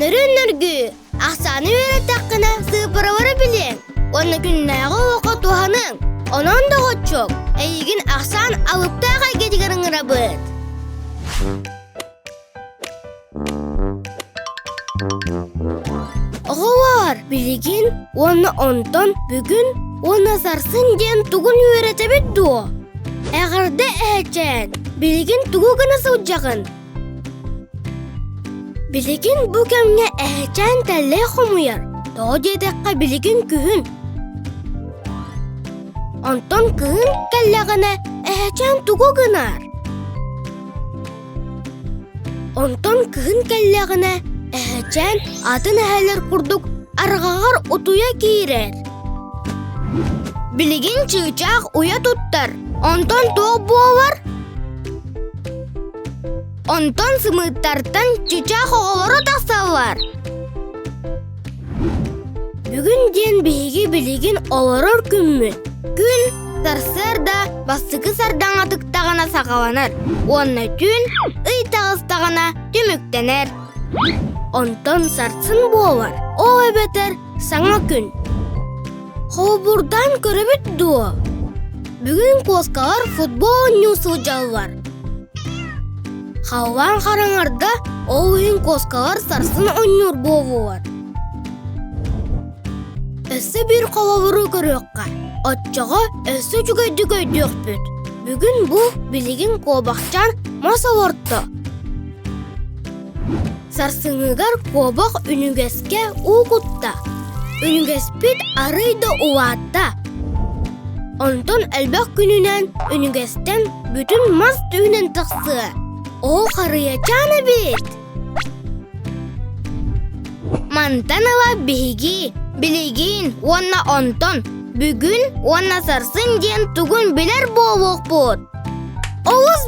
Нөрүн-нөргүү, ахсааны үөрэттэххинэ сыыппаралары билиэҥ уонна күннээҕи олоххо туһаныаҥ. Онон, доҕоччуок, эйигин ахсаан алыптаах эйгэтигэр ыҥырабыт. Оҕолоор, билигин уонна онтон бүгүн уонна сарсын диэн тугун үөрэтэбит дуо? Эҕэрдэ эһэчээн, билигин тугу гына сылдьаҕын? Билигин бу кэмҥэ эһэчээн тэллэй хомуйар, тоҕо диэтэххэ билигин күһүн. Онтон кыһын кэллэҕинэ эһэчээн тугу гынар? Онтон кыһын кэллэҕинэ эһэчээн атын эһэлэр курдук арҕаҕар утуйа киирэр. Билигин чыычаах уйа туттар, онтон туох буолар? Онтон сымыыттартан чыычаах оҕолоро тахсаллар. Бүгүн диэн биһиги билигин олорор күммүт. Күн сарсыарда бастакы сардаҥа тыктаҕына саҕаланар уонна түүн ый таҕыстаҕына түмүктэнэр. Онтон сарсын буолар, ол эбэтэр саҥа күн. Холобурдаан көрөбүт дуо? Бүгүн куоскалар футбол оонньуу сылдьаллар. Халлаан хараҥарда, ол иһин куоскалар сарсын оонньуур буоллулар. Өссө биир холобуру көрүөххэ, оччоҕо өссө үчүгэйдик өйдүөхпүт. Бүгүн бу билигин куобахчаан мас олорто. Сарсыҥҥыгар куобах үнүгэскэ уу кутта. Үнүгэспит арыый да улаатта. Онтон элбэх күнүнэн үнүгэстэн бүтүн мас түүнэн тахсыа. Ол харыйачаан эбит! Мантан ыла биһиги, билигин уонна онтон, бүгүн уонна сарсын диэн тугун билэр буолуохпут. Олус!